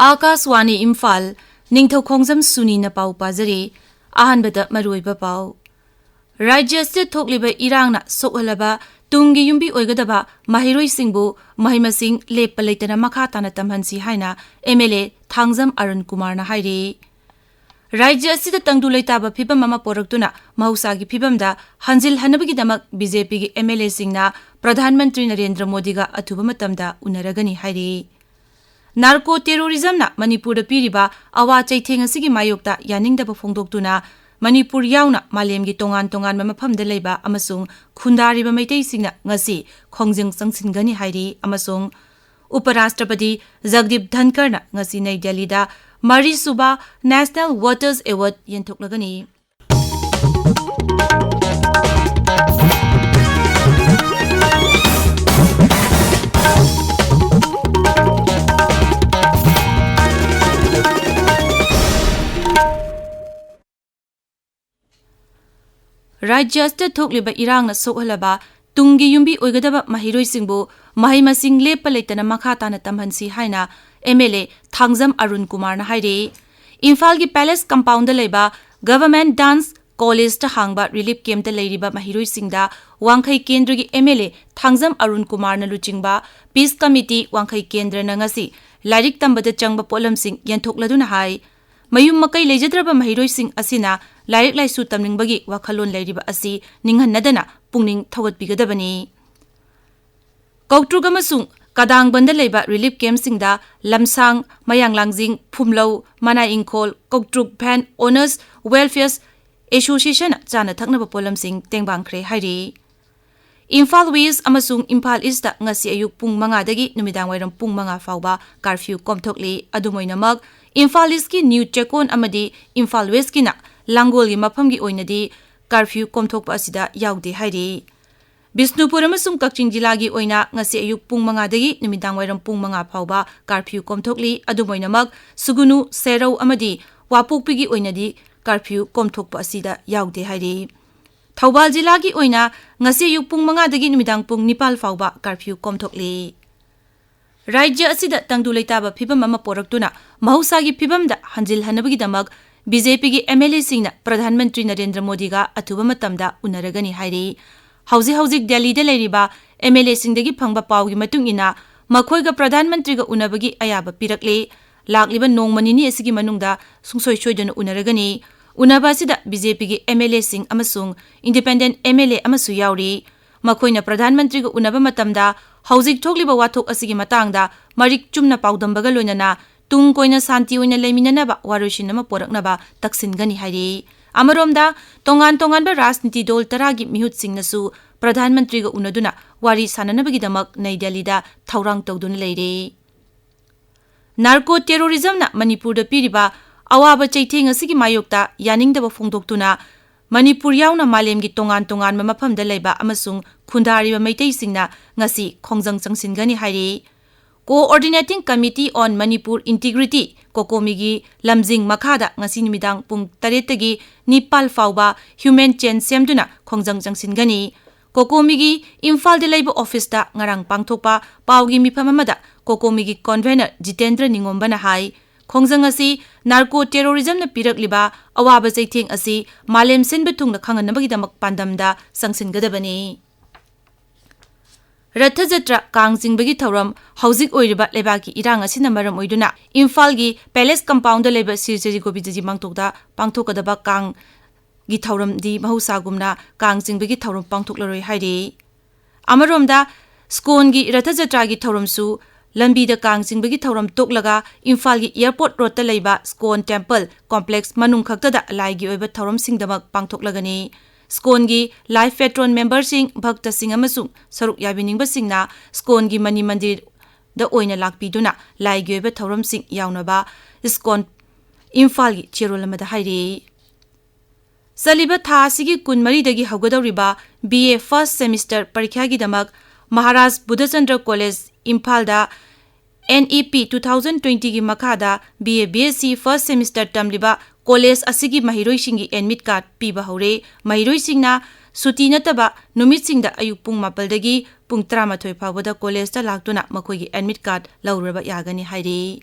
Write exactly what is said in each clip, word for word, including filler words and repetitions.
ꯑꯥꯀꯥꯁꯋꯥꯅꯤ ꯏꯝꯐꯥꯜ, ꯅꯤꯡꯊꯧꯈꯣꯡꯖꯝ ꯁꯨꯅꯤꯅ ꯄꯥꯎ ꯄꯥꯖꯔꯤ꯫ ꯑꯍꯥꯟꯕꯗ ꯃꯔꯨꯑꯣꯏꯕ ꯄꯥꯎ꯫ ꯔꯥꯖ꯭ꯌ ꯑꯁꯤꯗ ꯊꯣꯛꯂꯤꯕ ꯏꯔꯥꯡꯅ ꯁꯣꯛꯍꯜꯂꯕ ꯇꯨꯡꯒꯤ ꯌꯨꯝꯕꯤ ꯑꯣꯏꯒꯗꯕ ꯃꯍꯩꯔꯣꯏꯁꯤꯡꯕꯨ ꯃꯍꯩ ꯃꯁꯤꯡ ꯂꯦꯞꯄ ꯂꯩꯇꯅ ꯃꯈꯥ ꯇꯥꯅ ꯇꯝꯍꯟꯁꯤ ꯍꯥꯏꯅ M L A Thangjam Arun ꯀꯨꯃꯥꯔꯅ ꯍꯥꯏꯔꯤ꯫ ꯔꯥꯖ꯭ꯌ ꯑꯁꯤꯗ ꯇꯪꯗꯨ ꯂꯩꯇꯥꯕ ꯐꯤꯕꯝ ꯑꯃ ꯄꯣꯔꯛꯇꯨꯅ ꯃꯍꯧꯁꯥꯒꯤ ꯐꯤꯕꯝꯗ ꯍꯟꯖꯤꯜꯍꯟꯅꯕꯒꯤꯗꯃꯛ ꯕꯤ ꯖꯦ ꯄꯤꯒꯤ ꯑꯦꯝ ꯑꯦꯜ ꯑꯦꯁꯤꯡꯅ ꯄ꯭ꯔꯙꯥꯟ ꯃꯟꯇ꯭ꯔꯤ ꯅꯔꯦꯟꯗ꯭ꯔ ꯃꯣꯗꯤꯒ ꯑꯊꯨꯕ ꯃꯇꯝꯗ ꯎꯅꯔꯒꯅꯤ ꯍꯥꯏꯔꯤ꯫ ꯅꯥꯔꯀꯣ ꯇꯦꯔꯣꯔꯤꯖꯝꯅ ꯃꯅꯤꯄꯨꯔꯗ ꯄꯤꯔꯤꯕ ꯑꯋꯥ ꯆꯩꯊꯦꯡ ꯑꯁꯤꯒꯤ ꯃꯥꯌꯣꯛꯇ ꯌꯥꯅꯤꯡꯗꯕ ꯐꯣꯡꯗꯣꯛꯇꯨꯅ ꯃꯅꯤꯄꯨꯔ ꯌꯥꯎꯅ ꯃꯥꯂꯦꯝꯒꯤ ꯇꯣꯉꯥꯟ ꯇꯣꯉꯥꯟꯕ ꯃꯐꯝꯗ ꯂꯩꯕ ꯑꯃꯁꯨꯡ ꯈꯨꯟꯗꯥꯔꯤꯕ ꯃꯩꯇꯩꯁꯤꯡꯅ ꯉꯁꯤ ꯈꯣꯡꯖꯪ ꯆꯪꯁꯤꯟꯒꯅꯤ ꯍꯥꯏꯔꯤ ꯑꯃꯁꯨꯡ ꯎꯄꯔꯥꯁꯇ꯭ꯔꯄꯇꯤ ꯖꯒꯗꯤꯞ ꯙꯟꯀꯔꯅ ꯉꯁꯤ ꯅꯩ ꯗꯦꯜꯂꯤꯗ ꯃꯔꯤꯁꯨꯕ National Waters Award ꯌꯦꯟꯊꯣꯛꯂꯒꯅꯤ꯫ ꯔꯥꯖ꯭ꯌ ꯑꯁꯤꯗ ꯊꯣꯛꯂꯤꯕ ꯏꯔꯥꯡꯅ ꯁꯣꯛꯍꯜꯂꯕ ꯇꯨꯡꯒꯤ ꯌꯨꯝꯕꯤ ꯑꯣꯏꯒꯗꯕ ꯃꯍꯩꯔꯣꯏꯁꯤꯡꯕꯨ ꯃꯍꯩ ꯃꯁꯤꯡ ꯂꯦꯞꯄ ꯂꯩꯇꯅ ꯃꯈꯥ ꯇꯥꯅ ꯇꯝꯍꯟꯁꯤ ꯍꯥꯏꯅ M L A Thangjam Arun ꯀꯨꯃꯥꯔꯅ ꯍꯥꯏꯔꯤ꯫ ꯏꯝꯐꯥꯜꯒꯤ ꯄꯦꯂꯦꯁ ꯀꯝꯄꯥꯎꯟꯗ ꯂꯩꯕ ꯒꯚꯔꯟꯃꯦꯟꯠ ꯗꯥꯟꯁ ꯀꯣꯂꯦꯖꯇ ꯍꯥꯡꯕ ꯔꯤꯂꯤꯐ ꯀꯦꯝꯞꯇ ꯂꯩꯔꯤꯕ ꯃꯍꯩꯔꯣꯏꯁꯤꯡꯗ ꯋꯥꯡꯈꯩ ꯀꯦꯟꯗ꯭ꯔꯒꯤ M L A Thangjam Arun ꯀꯨꯃꯥꯔꯅ ꯂꯨꯆꯤꯡꯕ ꯄꯤꯁ ꯀꯃꯤꯇꯤ ꯋꯥꯡꯈꯩ ꯀꯦꯟꯗ꯭ꯔꯅ ꯉꯁꯤ ꯂꯥꯏꯔꯤꯛ ꯇꯝꯕꯗ ꯆꯪꯕ ꯄꯣꯠꯂꯝꯁꯤꯡ ꯌꯦꯟꯊꯣꯛꯂꯗꯨꯅ ꯍꯥꯏ, ꯃꯌꯨꯝ ꯃꯀꯩ ꯂꯩꯖꯗ꯭ꯔꯕ ꯃꯍꯩꯔꯣꯏꯁꯤꯡ ꯑꯁꯤꯅ ꯂꯥꯏꯔꯤꯛ ꯂꯥꯏꯁꯨ ꯇꯝꯅꯤꯡꯕꯒꯤ ꯋꯥꯈꯜꯂꯣꯟ ꯂꯩꯔꯤꯕ ꯑꯁꯤ ꯅꯤꯡꯍꯟꯅꯗꯅ ꯄꯨꯛꯅꯤꯡ ꯊꯧꯒꯠꯄꯤꯒꯗꯕꯅꯤ꯫ ꯀꯧꯇ꯭ꯔꯨꯛ ꯑꯃꯁꯨꯡ ꯀꯗꯥꯡꯕꯟꯗ ꯂꯩꯕ ꯔꯤꯂꯤꯐ ꯀꯦꯝꯞꯁꯤꯡꯗ ꯂꯝꯁꯥꯡ, ꯃꯌꯥꯡ ꯂꯥꯡꯖꯤꯡ, ꯐꯨꯝꯂꯧ, ꯃꯅꯥꯏ ꯏꯪꯈꯣꯜ, ꯀꯧꯇ꯭ꯔꯨꯛ ꯚꯦꯟ ꯑꯣꯅꯔꯁ ꯋꯦꯜꯐꯤꯌꯔ ꯑꯦꯁꯣꯁꯤꯌꯦꯁꯟꯅ ꯆꯥꯅ ꯊꯛꯅꯕ ꯄꯣꯠꯂꯝꯁꯤꯡ ꯇꯦꯡꯕꯥꯡꯈ꯭ꯔꯦ ꯍꯥꯏꯔꯤ꯫ ꯏꯝꯐꯥꯜ ꯋꯦꯁ ꯑꯃꯁꯨꯡ ꯏꯝꯐꯥꯜ ꯏꯁꯇ ꯉꯁꯤ ꯑꯌꯨꯛ ꯄꯨꯡ ꯃꯉꯥꯗꯒꯤ ꯅꯨꯃꯤꯗꯥꯡ ꯋꯥꯏꯔꯝ ꯄꯨꯡ ꯃꯉꯥ ꯐꯥꯎꯕ ꯀꯥꯔꯐ꯭ꯌꯨ ꯀꯣꯝꯊꯣꯛꯂꯤ꯫ ꯑꯗꯨꯝ ꯑꯣꯏꯅꯃꯛ, ꯏꯝꯐꯥꯜ ꯏꯁꯀꯤ ꯅ꯭ꯌꯨ ꯆꯦꯀꯣꯟ ꯑꯃꯗꯤ ꯏꯝꯐꯥꯜ ꯋꯦꯁꯀꯤꯅ ꯂꯥꯡꯒꯣꯜꯒꯤ ꯃꯐꯝꯒꯤ ꯑꯣꯏꯅꯗꯤ ꯀꯥꯔꯐ꯭ꯌꯨ ꯀꯣꯝꯊꯣꯛꯄ ꯑꯁꯤꯗ ꯌꯥꯎꯗꯦ ꯍꯥꯏꯔꯤ꯫ ꯕꯤꯁꯅꯨꯄꯨꯔ ꯑꯃꯁꯨꯡ ꯀꯛꯆꯤꯡ ꯖꯤꯂꯥꯒꯤ ꯑꯣꯏꯅ ꯉꯁꯤ ꯑꯌꯨꯛ ꯄꯨꯡ ꯃꯉꯥꯗꯒꯤ ꯅꯨꯃꯤꯗꯥꯡ ꯋꯥꯏꯔꯝ ꯄꯨꯡ ꯃꯉꯥ ꯐꯥꯎꯕ ꯀꯥꯔꯐ꯭ꯌꯨ ꯀꯣꯝꯊꯣꯛꯂꯤ꯫ ꯑꯗꯨꯝ ꯑꯣꯏꯅꯃꯛ, ꯁꯨꯒꯨꯅꯨ, ꯁꯦꯔꯧ ꯑꯃꯗꯤ ꯋꯥꯄꯣꯛꯄꯤꯒꯤ ꯑꯣꯏꯅꯗꯤ ꯀꯥꯔꯐ꯭ꯌꯨ ꯀꯣꯝꯊꯣꯛꯄ ꯑꯁꯤꯗ ꯌꯥꯎꯗꯦ ꯍꯥꯏꯔꯤ꯫ ꯊꯧꯕꯥꯜ ꯖꯤꯂꯥꯒꯤ ꯑꯣꯏꯅ ꯉꯁꯤ ꯑꯌꯨꯛ ꯄꯨꯡ ꯃꯉꯥꯗꯒꯤ ꯅꯨꯃꯤꯗꯥꯡ ꯄꯨꯡ ꯅꯤꯄꯥꯜ ꯐꯥꯎꯕ ꯀꯥꯔꯐ꯭ꯌꯨ ꯀꯣꯝꯊꯣꯛꯂꯤ꯫ ꯔꯥꯖ꯭ꯌ ꯑꯁꯤꯗ ꯇꯪꯗꯨ ꯂꯩꯇꯥꯕ ꯐꯤꯕꯝ ꯑꯃ ꯄꯣꯔꯛꯇꯨꯅ ꯃꯍꯧꯁꯥꯒꯤ ꯐꯤꯕꯝꯗ ꯍꯟꯖꯤꯜꯍꯟꯅꯕꯒꯤꯗꯃꯛ ꯕꯤ ꯖꯦ ꯄꯤꯒꯤ ꯑꯦꯝ ꯑꯦꯜ ꯑꯦꯁꯤꯡꯅ ꯄ꯭ꯔꯙꯥꯟ ꯃꯟꯇ꯭ꯔꯤ ꯅꯔꯦꯟꯗ꯭ꯔ ꯃꯣꯗꯤꯒ ꯑꯊꯨꯕ ꯃꯇꯝꯗ ꯎꯅꯔꯒꯅꯤ ꯍꯥꯏꯔꯤ꯫ ꯍꯧꯖꯤꯛ ꯍꯧꯖꯤꯛ ꯗꯦꯜꯂꯤꯗ ꯂꯩꯔꯤꯕ ꯑꯦꯝ ꯑꯦꯜ ꯑꯦꯁꯤꯡꯗꯒꯤ ꯐꯪꯕ ꯄꯥꯎꯒꯤ ꯃꯇꯨꯡ ꯏꯟꯅ ꯃꯈꯣꯏꯒ ꯄ꯭ꯔꯙꯥꯟ ꯃꯟꯇ꯭ꯔꯤꯒ ꯎꯅꯕꯒꯤ ꯑꯌꯥꯕ ꯄꯤꯔꯛꯂꯦ꯫ ꯂꯥꯛꯂꯤꯕ ꯅꯣꯡꯃ ꯅꯤꯅꯤ ꯑꯁꯤꯒꯤ ꯃꯅꯨꯡꯗ ꯁꯨꯡꯁꯣꯏ ꯁꯣꯏꯗꯅ ꯎꯅꯔꯒꯅꯤ꯫ ꯎꯅꯕ ꯑꯁꯤꯗ ꯕꯤ ꯖꯦ ꯄꯤꯒꯤ ꯑꯦꯝ ꯑꯦꯜ ꯑꯦꯁꯤꯡ ꯑꯃꯁꯨꯡ ꯏꯟꯗꯤꯄꯦꯟꯗꯦꯟꯠ ꯑꯦꯝ ꯑꯦꯜ ꯑꯦ ꯑꯃꯁꯨ ꯌꯥꯎꯔꯤ꯫ ꯃꯈꯣꯏꯅ ꯄ꯭ꯔꯙꯥꯟ ꯃꯟꯇ꯭ꯔꯤꯒ ꯎꯅꯕ ꯃꯇꯝꯗ ꯍꯧꯖꯤꯛ ꯊꯣꯛꯂꯤꯕ ꯋꯥꯊꯣꯛ ꯑꯁꯤꯒꯤ ꯃꯇꯥꯡꯗ ꯃꯔꯤꯛ ꯆꯨꯝꯅ ꯄꯥꯎꯗꯝꯕꯒ ꯂꯣꯏꯅꯅ ꯇꯨꯡ ꯀꯣꯏꯅ ꯁꯥꯟꯇꯤ ꯑꯣꯏꯅ ꯂꯩꯃꯤꯟꯅꯅꯕ ꯋꯥꯔꯣꯏꯁꯤꯟ ꯑꯃ ꯄꯣꯔꯛꯅꯕ ꯇꯛꯁꯤꯟꯒꯅꯤ ꯍꯥꯏꯔꯤ꯫ ꯑꯃꯔꯣꯝꯗ, ꯇꯣꯉꯥꯟ ꯇꯣꯉꯥꯟꯕ ꯔꯥꯖꯅꯤꯇꯤ ꯗꯣꯜ ꯇꯔꯥꯒꯤ ꯃꯤꯍꯨꯠꯁꯤꯡꯅꯁꯨ ꯄ꯭ꯔꯙꯥꯟ ꯃꯟꯇ꯭ꯔꯤꯒ ꯎꯅꯗꯨꯅ ꯋꯥꯔꯤ ꯁꯥꯟꯅꯅꯕꯒꯤꯗꯃꯛ ꯅꯩ ꯗꯦꯜꯂꯤꯗ ꯊꯧꯔꯥꯡ ꯇꯧꯗꯨꯅ ꯂꯩꯔꯦ꯫ ꯅꯥꯔꯀꯣ ꯇꯦꯔꯣꯔꯤꯖꯝꯅ ꯃꯅꯤꯄꯨꯔꯗ ꯄꯤꯔꯤꯕ ꯑꯋꯥꯕ ꯆꯩꯊꯦꯡ ꯑꯁꯤꯒꯤ ꯃꯥꯌꯣꯛꯇ ꯌꯥꯅꯤꯡꯗꯕ ꯐꯣꯡꯗꯣꯛꯇꯨꯅ ꯃꯅꯤꯄꯨꯔ ꯌꯥꯎꯅ ꯃꯥꯂꯦꯝꯒꯤ ꯇꯣꯉꯥꯟ ꯇꯣꯉꯥꯟꯕ ꯃꯐꯝꯗ ꯂꯩꯕ ꯑꯃꯁꯨꯡ ꯈꯨꯟꯗꯥꯔꯤꯕ ꯃꯩꯇꯩꯁꯤꯡꯅ ꯉꯁꯤ ꯈꯣꯡꯖꯪ ꯆꯪꯁꯤꯟꯒꯅꯤ ꯍꯥꯏꯔꯤ꯫ Coordinating Committee on Manipur Integrity, ꯀꯣꯀꯣꯃꯤꯒꯤ ꯂꯝꯖꯤꯡ ꯃꯈꯥꯗ ꯉꯁꯤ ꯅꯨꯃꯤꯗꯥꯡ ꯄꯨꯡ ꯇꯔꯦꯠꯇꯒꯤ ꯅꯤꯄꯥꯜ ꯐꯥꯎꯕ ꯍ꯭ꯌꯨꯃꯦꯟ ꯆꯦꯟ ꯁꯦꯝꯗꯨꯅ ꯈꯣꯡꯖꯪ ꯆꯪꯁꯤꯟꯒꯅꯤ꯫ ꯀꯣꯀꯣꯃꯤꯒꯤ ꯏꯝꯐꯥꯜꯗ ꯂꯩꯕ ꯑꯣꯐꯤꯁꯇ ꯉꯔꯥꯡ ꯄꯥꯡꯊꯣꯛꯄ ꯄꯥꯎꯒꯤ ꯃꯤꯐꯝ ꯑꯃꯗ ꯀꯣꯀꯣꯃꯤꯒꯤ ꯀꯣꯟꯚꯦꯅꯔ ꯖꯤꯇꯦꯟꯗ꯭ꯔ ꯅꯤꯉꯣꯝꯕꯅ ꯍꯥꯏ, ꯈꯣꯡꯖꯪ ꯑꯁꯤ ꯅꯥꯔꯀꯣ ꯇꯦꯔꯣꯔꯤꯖꯝꯅ ꯄꯤꯔꯛꯂꯤꯕ ꯑꯋꯥꯕ ꯆꯩꯊꯦꯡ ꯑꯁꯤ ꯃꯥꯂꯦꯝ ꯁꯤꯟꯕ ꯊꯨꯡꯅ ꯈꯪꯍꯟꯅꯕꯒꯤꯗꯃꯛ ꯄꯥꯟꯗꯝꯗ ꯆꯪꯁꯤꯟꯒꯗꯕꯅꯤ꯫ ꯔꯊ ꯖꯇ꯭ꯔꯥ, ꯀꯥꯡ ꯆꯤꯡꯕꯒꯤ ꯊꯧꯔꯝ ꯍꯧꯖꯤꯛ ꯑꯣꯏꯔꯤꯕ ꯂꯩꯕꯥꯛꯀꯤ ꯏꯔꯥꯡ ꯑꯁꯤꯅ ꯃꯔꯝ ꯑꯣꯏꯗꯨꯅ ꯏꯝꯐꯥꯜꯒꯤ ꯄꯦꯂꯦꯁ ꯀꯝꯄꯥꯎꯟꯗ ꯂꯩꯕ ꯁꯤꯔ ꯁꯤꯔꯤ ꯒꯣꯕꯤꯟꯗꯖꯤ ꯃꯥꯡꯇꯣꯛꯇ ꯄꯥꯡꯊꯣꯛꯀꯗꯕ ꯀꯥꯡꯒꯤ ꯊꯧꯔꯝꯗꯤ ꯃꯍꯧꯁꯥꯒꯨꯝꯅ ꯀꯥꯡ ꯆꯤꯡꯕꯒꯤ ꯊꯧꯔꯝ ꯄꯥꯡꯊꯣꯛꯂꯔꯣꯏ ꯍꯥꯏꯔꯤ꯫ ꯑꯃꯔꯣꯝꯗ, ꯁ꯭ꯀꯣꯟꯒꯤ ꯔꯊ ꯖꯇ꯭ꯔꯥꯒꯤ ꯊꯧꯔꯝꯁꯨ ꯂꯝꯕꯤꯗ ꯀꯥꯡ ꯆꯤꯡꯕꯒꯤ ꯊꯧꯔꯝ ꯇꯣꯛꯂꯒ ꯏꯝꯐꯥꯜꯒꯤ ꯑꯦꯌꯔꯄꯣꯔꯠ ꯔꯣꯗꯇ ꯂꯩꯕ ꯁ꯭ꯀꯣꯟ ꯇꯦꯝꯄꯜ ꯀꯣꯝꯄ꯭ꯂꯦꯛꯁ ꯃꯅꯨꯡ ꯈꯛꯇꯗ ꯂꯥꯏꯒꯤ ꯑꯣꯏꯕ ꯊꯧꯔꯝꯁꯤꯡꯗꯃꯛ ꯄꯥꯡꯊꯣꯛꯂꯒꯅꯤ꯫ ꯁ꯭ꯀꯣꯟꯒꯤ ꯂꯥꯏꯐ ꯄꯦꯇ꯭ꯔꯣꯟ ꯃꯦꯝꯕꯔꯁꯤꯡ, ꯚꯛꯇꯁꯤꯡ ꯑꯃꯁꯨꯡ ꯁꯔꯨꯛ ꯌꯥꯕꯤꯅꯤꯡꯕꯁꯤꯡꯅ ꯁ꯭ꯀꯣꯟꯒꯤ ꯃꯅꯤ ꯃꯟꯗꯤꯔꯗ ꯑꯣꯏꯅ ꯂꯥꯛꯄꯤꯗꯨꯅ ꯂꯥꯏꯒꯤ ꯑꯣꯏꯕ ꯊꯧꯔꯝꯁꯤꯡ ꯌꯥꯎꯅꯕ ꯁ꯭ꯀꯣꯟ ꯏꯝꯐꯥꯜꯒꯤ ꯆꯦꯔꯣꯜ ꯑꯃꯗ ꯍꯥꯏꯔꯤ꯫ ꯆꯠꯂꯤꯕ ꯊꯥ ꯑꯁꯤꯒꯤ ꯀꯨꯟꯃꯔꯤꯗꯒꯤ ꯍꯧꯒꯗꯧꯔꯤꯕ ꯕꯤ ꯑꯦ ꯐꯥꯔꯁꯠ ꯁꯦꯃꯤꯁꯇꯔ ꯄꯔꯤꯈ꯭ꯌꯥꯒꯤꯗꯃꯛ ꯃꯍꯥꯔꯥꯖ ꯕꯨꯙꯆꯟꯗ꯭ꯔ ꯀꯣꯂꯦꯖ ꯏꯝꯐꯥꯜꯗ N E P two thousand ꯇ꯭ꯋꯦꯟꯇꯤꯒꯤ ꯃꯈꯥꯗ B A B S C first semester ꯇꯝꯂꯤꯕ ꯀꯣꯂꯦꯖ ꯑꯁꯤꯒꯤ ꯃꯍꯩꯔꯣꯏꯁꯤꯡꯒꯤ ꯑꯦꯗꯃꯤꯠ ꯀꯥꯔꯗ ꯄꯤꯕ ꯍꯧꯔꯦ꯫ ꯃꯍꯩꯔꯣꯏꯁꯤꯡꯅ ꯁꯨꯇꯤ ꯅꯠꯇꯕ ꯅꯨꯃꯤꯠꯁꯤꯡꯗ ꯑꯌꯨꯛ ꯄꯨꯡ ꯃꯥꯄꯜꯗꯒꯤ ꯄꯨꯡ ꯇꯔꯥꯃꯥꯊꯣꯏ ꯐꯥꯎꯕꯗ ꯀꯣꯂꯦꯖꯇ ꯂꯥꯛꯇꯨꯅ ꯃꯈꯣꯏꯒꯤ admit card ꯂꯧꯔꯕ ꯌꯥꯒꯅꯤ ꯍꯥꯏꯔꯤ꯫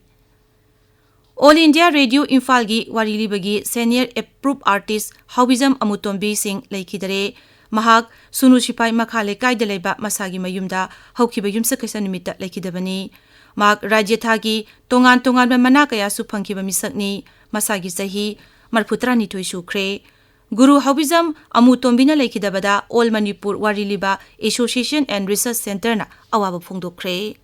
All India Radio ꯏꯝꯐꯥꯜꯒꯤ ꯋꯥꯔꯤ ꯂꯤꯕꯒꯤ senior approved artist ꯍꯥꯎꯕꯤꯖꯝ ꯑꯃꯨꯇꯣꯝꯕꯤ ꯁꯤꯡ ꯂꯩꯈꯤꯗꯔꯦ꯫ ꯃꯍꯥꯛ ꯁꯨꯅꯨ ꯁꯤꯐꯥꯏ ꯃꯈꯥ ꯂꯩꯀꯥꯏꯗ ꯂꯩꯕ ꯃꯁꯥꯒꯤ ꯃꯌꯨꯝꯗ ꯍꯧꯈꯤꯕ ꯌꯨꯝꯁꯀꯩꯁ ꯅꯨꯃꯤꯠꯇ ꯂꯩꯈꯤꯗꯕꯅꯤ꯫ ꯃꯍꯥꯛ ꯔꯥꯖ꯭ꯌ ꯊꯥꯒꯤ ꯇꯣꯉꯥꯟ ꯇꯣꯉꯥꯟꯕ ꯃꯅꯥ ꯀꯌꯥꯁꯨ ꯐꯪꯈꯤꯕ ꯃꯤꯁꯛꯅꯤ꯫ ꯃꯁꯥꯒꯤ ꯆꯍꯤ ꯃꯔꯤꯐꯨꯇꯔꯥꯅꯤꯊꯣꯏ ꯁꯨꯈ꯭ꯔꯦ꯫ ꯒꯨꯔꯨ ꯍꯥꯎꯕꯤꯖꯝ ꯑꯃꯨꯇꯣꯝꯕꯤꯅ ꯂꯩꯈꯤꯗꯕꯗ All Manipur ꯋꯥꯔꯤ ꯂꯤꯕ Association and Research Centreꯅ ꯑꯋꯥꯕ ꯐꯣꯡꯗꯣꯛꯈ꯭ꯔꯦ꯫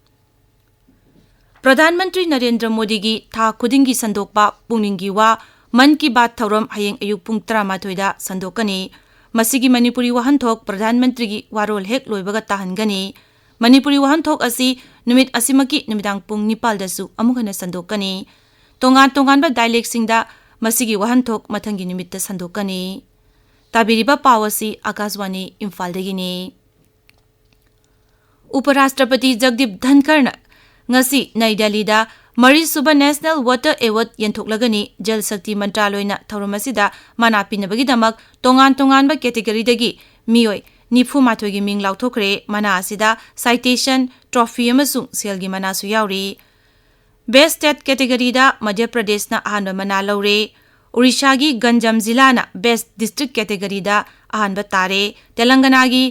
ꯄ꯭ꯔꯙꯥꯟ ꯃꯟꯇ꯭ꯔꯤ ꯅꯔꯦꯟꯗ꯭ꯔ ꯃꯣꯗꯤꯒꯤ ꯊꯥ ꯈꯨꯗꯤꯡꯒꯤ ꯁꯟꯗꯣꯛꯄ ꯄꯨꯛꯅꯤꯡꯒꯤ ꯋꯥ ꯃꯟ ꯀꯤ ꯕꯥꯠ ꯊꯧꯔꯝ ꯍꯌꯦꯡ ꯑꯌꯨꯛ ꯄꯨꯡ ꯇꯔꯥꯃꯥꯊꯣꯏꯗ ꯁꯟꯗꯣꯛꯀꯅꯤ꯫ ꯃꯁꯤꯒꯤ ꯃꯅꯤꯄꯨꯔꯤ ꯋꯥꯍꯟꯊꯣꯛ ꯄ꯭ꯔꯙꯥꯟ ꯃꯟꯇ꯭ꯔꯤꯒꯤ ꯋꯥꯔꯣꯜ ꯍꯦꯛ ꯂꯣꯏꯕꯒ ꯇꯥꯍꯟꯒꯅꯤ꯫ ꯃꯅꯤꯄꯨꯔꯤ ꯋꯥꯍꯟꯊꯣꯛ ꯑꯁꯤ ꯅꯨꯃꯤꯠ ꯑꯁꯤꯃꯛꯀꯤ ꯅꯨꯃꯤꯗꯥꯡ ꯄꯨꯡ ꯅꯤꯄꯥꯜꯗꯁꯨ ꯑꯃꯨꯛ ꯍꯟꯅ ꯁꯟꯗꯣꯛꯀꯅꯤ꯫ ꯇꯣꯉꯥꯟ ꯇꯣꯉꯥꯟꯕ dialectꯁꯤꯡꯗ ꯃꯁꯤꯒꯤ ꯋꯥꯍꯟꯊꯣꯛ ꯃꯊꯪꯒꯤ ꯅꯨꯃꯤꯠꯇ ꯁꯟꯗꯣꯛꯀꯅꯤ꯫ ꯇꯥꯕꯤꯔꯤꯕ ꯄꯥꯎ ꯑꯁꯤ ꯑꯀꯥꯁꯕꯥꯅꯤ ꯏꯝꯐꯥꯜꯗꯒꯤꯅꯤ꯫ ꯎꯄꯔꯥꯁꯇ꯭ꯔꯄꯇꯤ ꯖꯒꯗꯤꯞ ꯙꯟꯈꯔꯅ ꯉꯁꯤ ꯅꯩ ꯗꯦꯜꯂꯤꯗ ꯃꯔꯤꯁꯨꯕ National Water Award ꯌꯦꯟꯊꯣꯛꯂꯒꯅꯤ꯫ ꯖꯜ ꯁꯛꯇꯤ ꯃꯟꯇ꯭ꯔꯥꯂꯣꯏꯅ ꯊꯧꯔꯝ ꯑꯁꯤꯗ ꯃꯅꯥ ꯄꯤꯅꯕꯒꯤꯗꯃꯛ ꯇꯣꯉꯥꯟ ꯇꯣꯉꯥꯟꯕ categoryꯗꯒꯤ ꯃꯤꯑꯣꯏ ꯅꯤꯐꯨ ꯃꯥꯊꯣꯏꯒꯤ ꯃꯤꯡ ꯂꯥꯎꯊꯣꯛꯈ꯭ꯔꯦ꯫ ꯃꯅꯥ ꯑꯁꯤꯗ citation, trophy ꯑꯃꯁꯨꯡ ꯁꯦꯜꯒꯤ ꯃꯅꯥꯁꯨ ꯌꯥꯎꯔꯤ꯫ Best State categoryꯗ ꯃꯙ꯭ꯌ ꯄ꯭ꯔꯗꯦꯁꯅ ꯑꯍꯥꯟꯕ ꯃꯅꯥ ꯂꯧꯔꯦ꯫ ꯑꯣꯔꯤꯁꯥꯒꯤ ꯒꯟꯖꯝ ꯖꯤꯂꯥꯅ Best District categoryꯗ ꯑꯍꯥꯟꯕ ꯇꯥꯔꯦ꯫ ꯇꯦꯂꯪꯒꯅꯥꯒꯤ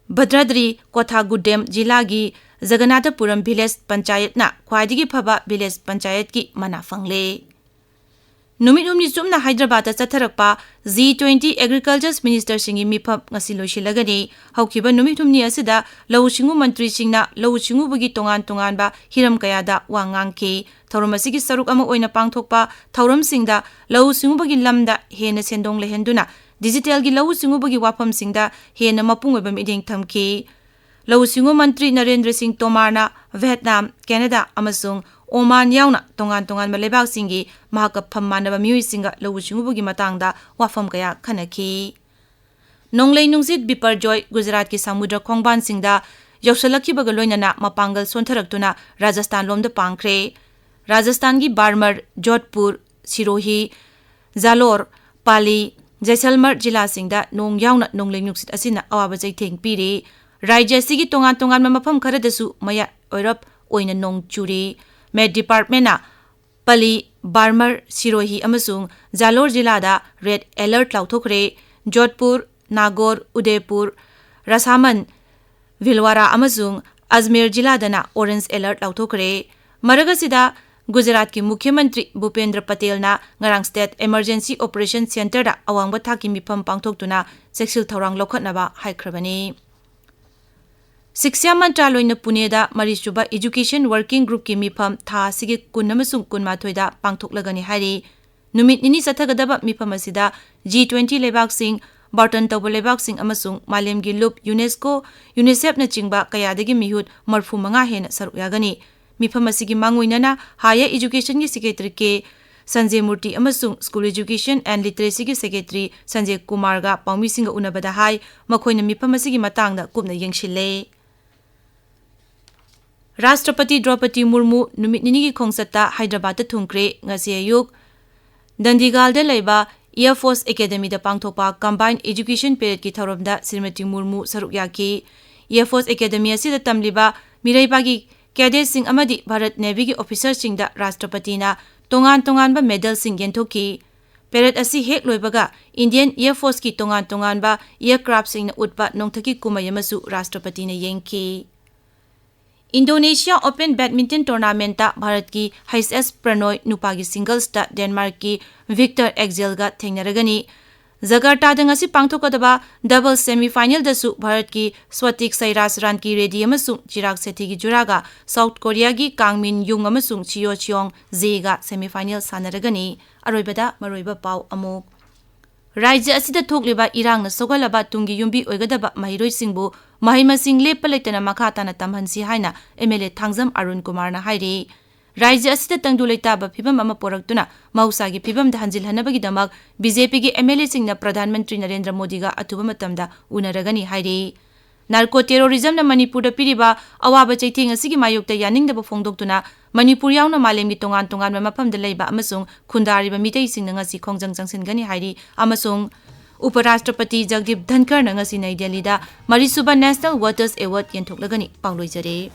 ꯚꯗ꯭ꯔꯥꯗ꯭ꯔꯤ ꯀꯣꯊꯥꯒꯨꯗꯦꯝ ꯖꯤꯂꯥꯒꯤ ꯖꯒꯅꯥꯊꯄꯨꯔꯝ village ꯄꯟꯆꯥꯌꯠꯅ ꯈ꯭ꯋꯥꯏꯗꯒꯤ ꯐꯕ village ꯄꯟꯆꯥꯌꯠꯀꯤ ꯃꯅꯥ ꯐꯪꯂꯦ꯫ ꯅꯨꯃꯤꯠ ꯍꯨꯝꯅꯤ ꯆꯨꯞꯅ ꯍꯥꯏꯗ꯭ꯔꯕꯥꯗꯇ ꯆꯠꯊꯔꯛꯄ G twenty Agriculture Ministerꯁꯤꯡꯒꯤ ꯃꯤꯐꯝ ꯉꯁꯤ ꯂꯣꯏꯁꯤꯜꯂꯒꯅꯤ꯫ ꯍꯧꯈꯤꯕ ꯅꯨꯃꯤꯠ ꯍꯨꯝꯅꯤ ꯑꯁꯤꯗ ꯂꯧꯎ ꯁꯤꯡꯎ ꯃꯟꯇ꯭ꯔꯤꯁꯤꯡꯅ ꯂꯧꯎ ꯁꯤꯡꯎꯕꯒꯤ ꯇꯣꯉꯥꯟ ꯇꯣꯉꯥꯟꯕ ꯍꯤꯔꯝ ꯀꯌꯥꯗ ꯋꯥ ꯉꯥꯡꯈꯤ꯫ ꯊꯧꯔꯝ ꯑꯁꯤꯒꯤ ꯁꯔꯨꯛ ꯑꯃ ꯑꯣꯏꯅ ꯄꯥꯡꯊꯣꯛꯄ ꯊꯧꯔꯝꯁꯤꯡꯗ ꯂꯧꯎ ꯁꯤꯡꯎꯕꯒꯤ ꯂꯝꯗ ꯍꯦꯟꯅ ꯁꯦꯟꯗꯣꯡ ꯂꯩꯍꯟꯗꯨꯅ digitalꯒꯤ ꯂꯧꯎ ꯁꯤꯡꯎꯕꯒꯤ ꯋꯥꯐꯝꯁꯤꯡꯗ ꯍꯦꯟꯅ ꯃꯄꯨꯡ ꯑꯣꯏꯕ ꯃꯤꯠꯌꯦꯡ ꯊꯝꯈꯤ꯫ ꯂꯧꯎ ꯁꯤꯡꯎ ꯃꯟꯇ꯭ꯔꯤ ꯅꯔꯦꯟꯗ꯭ꯔ ꯁꯤꯡ ꯇꯣꯃꯥꯔꯅ ꯚꯦꯠꯅꯥꯝ, ꯀꯦꯅꯥꯗꯥ ꯑꯃꯁꯨꯡ ꯑꯣꯃꯥꯟ ꯌꯥꯎꯅ ꯇꯣꯉꯥꯟ ꯇꯣꯉꯥꯟꯕ ꯂꯩꯕꯥꯛꯁꯤꯡꯒꯤ ꯃꯍꯥꯛꯀ ꯐꯝ ꯃꯥꯟꯅꯕ ꯃꯤꯑꯣꯏꯁꯤꯡꯒ ꯂꯧꯎ ꯁꯤꯡꯎꯕꯒꯤ ꯃꯇꯥꯡꯗ ꯋꯥꯐꯝ ꯀꯌꯥ ꯈꯟꯅꯈꯤ꯫ ꯅꯣꯡꯂꯩ ꯅꯨꯡꯁꯤꯠ ꯕꯤꯄꯔꯖꯣꯏ ꯒꯨꯖꯔꯥꯠꯀꯤ ꯁꯃꯨꯗ꯭ꯔ ꯈꯣꯡꯕꯥꯟꯁꯤꯡꯗ ꯌꯧꯁꯤꯜꯂꯛꯈꯤꯕꯒ ꯂꯣꯏꯅꯅ ꯃꯄꯥꯡꯒꯜ ꯁꯣꯟꯊꯔꯛꯇꯨꯅ ꯔꯥꯖꯁꯊꯥꯟ ꯂꯣꯝꯗ ꯄꯥꯡꯈ꯭ꯔꯦ꯫ ꯔꯥꯖꯁꯊꯥꯟꯒꯤ ꯕꯥꯔꯃꯔ, ꯖꯣꯙꯄꯨꯔ, ꯁꯤꯔꯣꯍꯤ, ꯖꯥꯂꯣꯔ, ꯄꯥꯂꯤ, ꯖꯩꯁꯜꯃꯔ ꯖꯤꯂꯥꯁꯤꯡꯗ ꯅꯣꯡ ꯌꯥꯎꯅ ꯅꯣꯡꯂꯩ ꯅꯨꯡꯁꯤꯠ ꯑꯁꯤꯅ ꯑꯋꯥꯕ ꯆꯩꯊꯦꯡ ꯄꯤꯔꯤ꯫ ꯔꯥꯖ꯭ꯌ ꯑꯁꯤꯒꯤ ꯇꯣꯉꯥꯟ ꯇꯣꯉꯥꯟꯕ ꯃꯐꯝ ꯈꯔꯗꯁꯨ ꯃꯌꯥꯏ ꯑꯣꯏꯔꯞ ꯑꯣꯏꯅ ꯅꯣꯡ ꯆꯨꯔꯤ꯫ ꯃꯦꯠ ꯗꯤꯄꯥꯔꯠꯃꯦꯟꯅ ꯄꯂꯤ, ꯕꯥꯔꯃꯔ, ꯁꯤꯔꯣꯍꯤ ꯑꯃꯁꯨꯡ ꯖꯥꯂꯣꯔ ꯖꯤꯂꯥꯗ ꯔꯦꯗ ꯑꯦꯂꯔꯠ ꯂꯥꯎꯊꯣꯛꯈ꯭ꯔꯦ꯫ ꯖꯣꯙꯄꯨꯔ, ꯅꯥꯒꯣꯔ, ꯎꯗꯦꯄꯨꯔ, ꯔꯥꯁꯥꯃꯟ, ꯚꯤꯜꯋꯥꯔꯥ ꯑꯃꯁꯨꯡ ꯑꯖꯃꯦꯔ ꯖꯤꯂꯥꯗꯅ ꯑꯣꯔꯦꯟꯖ ꯑꯦꯂꯔꯠ ꯂꯥꯎꯊꯣꯛꯈ꯭ꯔꯦ꯫ ꯃꯔꯛ ꯑꯁꯤꯗ, ꯒꯨꯖꯔꯥꯠꯀꯤ ꯃꯨꯈ꯭ꯌ ꯃꯟꯇ꯭ꯔꯤ ꯚꯨꯄꯦꯟꯗ꯭ꯔ ꯄꯇꯦꯜꯅ ꯉꯔꯥꯡ ꯁ꯭ꯇꯦꯠ ꯏꯃꯔꯖꯦꯟꯁꯤ ꯑꯣꯄꯔꯦꯁꯟ ꯁꯦꯟꯇꯔꯗ ꯑꯋꯥꯡꯕ ꯊꯥꯛꯀꯤ ꯃꯤꯐꯝ ꯄꯥꯡꯊꯣꯛꯇꯨꯅ ꯆꯦꯛꯁꯤꯜ ꯊꯧꯔꯥꯡ ꯂꯧꯈꯠꯅꯕ ꯍꯥꯏꯈ꯭ꯔꯕꯅꯤ꯫ ꯁꯤꯛꯁꯥ ꯃꯟꯇ꯭ꯔꯥꯂꯣꯏꯅ ꯄꯨꯅꯦꯗ ꯃꯔꯤꯁꯨꯕ ꯏꯖꯨꯀꯦꯁꯟ ꯋꯥꯔꯀꯤꯡ ꯒ꯭ꯔꯨꯞꯀꯤ ꯃꯤꯐꯝ ꯊꯥ ꯑꯁꯤꯒꯤ ꯀꯨꯟ ꯑꯃꯁꯨꯡ ꯀꯨꯟꯃꯥꯊꯣꯏꯗ ꯄꯥꯡꯊꯣꯛꯂꯒꯅꯤ ꯍꯥꯏꯔꯤ꯫ ꯅꯨꯃꯤꯠ ꯅꯤꯅꯤ ꯆꯠꯊꯒꯗꯕ ꯃꯤꯐꯝ ꯑꯁꯤꯗ ꯖꯤ ꯇ꯭ꯋꯦꯟꯇꯤ ꯂꯩꯕꯥꯛꯁꯤꯡ, ꯕꯥꯔꯇꯟ ꯇꯧꯕ ꯂꯩꯕꯥꯛꯁꯤꯡ ꯑꯃꯁꯨꯡ ꯃꯥꯂꯦꯝꯒꯤ ꯂꯨꯞ, ꯌꯨꯅꯦꯁꯀꯣ, ꯌꯨꯅꯤꯁꯦꯐꯅꯆꯤꯡꯕ ꯀꯌꯥꯗꯒꯤ ꯃꯤꯍꯨꯠ ꯃꯔꯐꯨ ꯃꯉꯥ ꯍꯦꯟꯅ ꯁꯔꯨꯛ ꯌꯥꯒꯅꯤ꯫ ꯃꯤꯐꯝ ꯑꯁꯤꯒꯤ ꯃꯥꯡꯑꯣꯏꯅꯅ ꯍꯥꯌꯔ ꯏꯖꯨꯀꯦꯁꯟꯒꯤ ꯁꯦꯀ꯭ꯔꯦꯇꯔꯤ ꯀꯦ ꯁꯟꯖꯦꯃꯨꯔꯇꯤ ꯑꯃꯁꯨꯡ ꯁ꯭ꯀꯨꯜ ꯏꯖꯨꯀꯦꯁꯟ ꯑꯦꯟ ꯂꯤꯇꯔꯦꯁꯤꯒꯤ ꯁꯦꯀ꯭ꯔꯦꯇꯔꯤ ꯁꯟꯖꯦ ꯀꯨꯃꯥꯔꯒ ꯄꯥꯎꯃꯤꯁꯤꯡꯒ ꯎꯅꯕꯗ ꯍꯥꯏ, ꯃꯈꯣꯏꯅ ꯃꯤꯐꯝ ꯑꯁꯤꯒꯤ ꯃꯇꯥꯡꯗ ꯀꯨꯞꯅ ꯌꯦꯡꯁꯤꯜꯂꯦ꯫ ꯔꯥꯁꯇ꯭ꯔꯄꯇꯤ ꯗ꯭ꯔꯧꯄꯗꯤ ꯃꯨꯔꯃꯨ ꯅꯨꯃꯤꯠ ꯅꯤꯅꯤꯒꯤ ꯈꯣꯡꯆꯠꯇ ꯍꯥꯏꯗ꯭ꯔꯕꯥꯗꯇ ꯊꯨꯡꯈ꯭ꯔꯦ꯫ ꯉꯁꯤ ꯑꯌꯨꯛ ꯗꯟꯗꯤꯒꯥꯜꯗ ꯂꯩꯕ ꯑꯦꯌꯔ ꯐꯣꯔꯁ ꯑꯦꯀꯥꯗꯃꯤꯗ ꯄꯥꯡꯊꯣꯛꯄ ꯀꯝꯕꯥꯏꯟ ꯑꯦꯖꯨꯀꯦꯁꯟ ꯄꯦꯔꯦꯗꯀꯤ ꯊꯧꯔꯝꯗ ꯁ꯭ꯔꯤꯃꯇꯤ ꯃꯨꯔꯃꯨ ꯁꯔꯨꯛ ꯌꯥꯈꯤ꯫ ꯑꯦꯌꯔ ꯐꯣꯔꯁ ꯑꯦꯀꯥꯗꯃꯤ ꯑꯁꯤꯗ ꯇꯝꯂꯤꯕ ꯃꯤꯔꯩꯕꯥꯛꯀꯤ ꯀꯦꯗꯦꯠꯁꯤꯡ ꯑꯃꯗꯤ ꯚꯥꯔꯠ ꯅꯦꯚꯤꯒꯤ ꯑꯣꯐꯤꯁꯔꯁꯤꯡꯗ ꯔꯥꯁꯇ꯭ꯔꯄꯇꯤꯅ ꯇꯣꯉꯥꯟ ꯇꯣꯉꯥꯟꯕ ꯃꯦꯗꯜꯁꯤꯡ ꯌꯦꯟꯊꯣꯛꯈꯤ꯫ ꯄꯦꯔꯦꯗ ꯑꯁꯤ ꯍꯦꯛ ꯂꯣꯏꯕꯒ ꯏꯟꯗꯤꯌꯟ ꯑꯦꯌꯔ ꯐꯣꯔꯁꯀꯤ ꯇꯣꯉꯥꯟ ꯇꯣꯉꯥꯟꯕ ꯑꯦꯌꯔꯀ꯭ꯔꯥꯐꯁꯤꯡꯅ ꯎꯠꯄ ꯅꯣꯡꯊꯛꯀꯤ ꯀꯨꯝꯍꯩ ꯑꯃꯁꯨ ꯔꯥꯁꯇ꯭ꯔꯄꯇꯤꯅ ꯌꯦꯡꯈꯤ꯫ ꯏꯟꯗꯣꯅꯦꯁꯤꯌꯥ ꯑꯣꯄꯟ ꯕꯦꯗꯃꯤꯟꯇꯟ ꯇꯣꯔꯅꯥꯃꯦꯟꯠꯇ ꯚꯥꯔꯠꯀꯤ ꯍꯩꯆ ꯑꯦꯁ ꯄ꯭ꯔꯅꯣꯏ ꯅꯨꯄꯥꯒꯤ ꯁꯤꯡꯒꯜꯁꯇ ꯗꯦꯟꯃꯥꯔꯛꯀꯤ ꯚꯤꯛꯇꯔ ꯑꯦꯛꯖꯦꯜꯒ ꯊꯦꯡꯅꯔꯒꯅꯤ꯫ ꯖꯒꯔꯇꯥꯗ ꯉꯁꯤ ꯄꯥꯡꯊꯣꯛꯀꯗꯕ ꯗꯕꯜꯁ ꯁꯦꯃꯤꯐꯥꯏꯅꯦꯜꯗꯁꯨ ꯚꯥꯔꯠꯀꯤ ꯁ꯭ꯋꯥꯇꯤꯛ ꯁꯩꯔꯥꯖ ꯔꯥꯟꯀꯤ ꯔꯦꯗꯤ ꯑꯃꯁꯨꯡ ꯆꯤꯔꯥꯛ ꯁꯦꯊꯤꯒꯤ ꯖꯨꯔꯥꯒ ꯁꯥꯎꯠ ꯀꯣꯔꯤꯌꯥꯒꯤ ꯀꯥꯡ ꯃꯤꯟ ꯌꯨꯡ ꯑꯃꯁꯨꯡ ꯆꯤꯌꯣ ꯆꯤꯌꯣꯡ ꯖꯦꯒ ꯁꯦꯃꯤꯐꯥꯏꯅꯦꯜ ꯁꯥꯟꯅꯔꯒꯅꯤ꯫ ꯑꯔꯣꯏꯕꯗ ꯃꯔꯨꯑꯣꯏꯕ ꯄꯥꯎ ꯑꯃꯨꯛ꯫ ꯔꯥꯖ꯭ꯌ ꯑꯁꯤꯗ ꯊꯣꯛꯂꯤꯕ ꯏꯔꯥꯡꯅ ꯁꯣꯛꯍꯜꯂꯕ ꯇꯨꯡꯒꯤ ꯌꯨꯝꯕꯤ ꯑꯣꯏꯒꯗꯕ ꯃꯍꯩꯔꯣꯏꯁꯤꯡꯕꯨ ꯃꯍꯩ ꯃꯁꯤꯡ ꯂꯦꯞꯄ ꯂꯩꯇꯅ ꯃꯈꯥ ꯇꯥꯅ ꯇꯝꯍꯟꯁꯤ ꯍꯥꯏꯅ M L A Thangjam Arun ꯀꯨꯃꯥꯔꯅ ꯍꯥꯏꯔꯤ꯫ ꯔꯥꯖ꯭ꯌ ꯑꯁꯤꯗ ꯇꯪꯗꯨ ꯂꯩꯇꯥꯕ ꯐꯤꯕꯝ ꯑꯃ ꯄꯣꯔꯛꯇꯨꯅ ꯃꯍꯧꯁꯥꯒꯤ ꯐꯤꯕꯝꯗ ꯍꯟꯖꯤꯜꯍꯟꯅꯕꯒꯤꯗꯃꯛ ꯕꯤ ꯖꯦ ꯄꯤꯒꯤ ꯑꯦꯝ ꯑꯦꯜ ꯑꯦꯁꯤꯡꯅ ꯄ꯭ꯔꯙꯥꯟ ꯃꯟꯇ꯭ꯔꯤ ꯅꯔꯦꯟꯗ꯭ꯔ ꯃꯣꯗꯤꯒ ꯑꯊꯨꯕ ꯃꯇꯝꯗ ꯎꯅꯔꯒꯅꯤ ꯍꯥꯏꯔꯤ꯫ Narco terrorismꯅ ꯃꯅꯤꯄꯨꯔꯗ ꯄꯤꯔꯤꯕ ꯑꯋꯥꯕ ꯆꯩꯊꯦꯡ ꯑꯁꯤꯒꯤ ꯃꯥꯌꯣꯛꯇ ꯌꯥꯅꯤꯡꯗꯕ ꯐꯣꯡꯗꯣꯛꯇꯨꯅ ꯃꯅꯤꯄꯨꯔ ꯌꯥꯎꯅ ꯃꯥꯂꯦꯝꯒꯤ ꯇꯣꯉꯥꯟ ꯇꯣꯉꯥꯟꯕ ꯃꯐꯝꯗ ꯂꯩꯕ ꯑꯃꯁꯨꯡ ꯈꯨꯟꯗꯥꯔꯤꯕ ꯃꯤꯇꯩꯁꯤꯡꯅ ꯉꯁꯤ ꯈꯣꯡꯖꯪ ꯆꯪꯁꯤꯟꯒꯅꯤ ꯍꯥꯏꯔꯤ ꯑꯃꯁꯨꯡ ꯎꯄꯔꯥꯁꯇ꯭ꯔꯄꯇꯤ ꯖꯒꯗꯤꯞ ꯙꯟꯈꯔꯅ ꯉꯁꯤ ꯅꯩ ꯗꯦꯜꯂꯤꯗ ꯃꯔꯤꯁꯨꯕ National Waters Award ꯌꯦꯟꯊꯣꯛꯂꯒꯅꯤ꯫ ꯄꯥꯎ ꯂꯣꯏꯖꯔꯦ꯫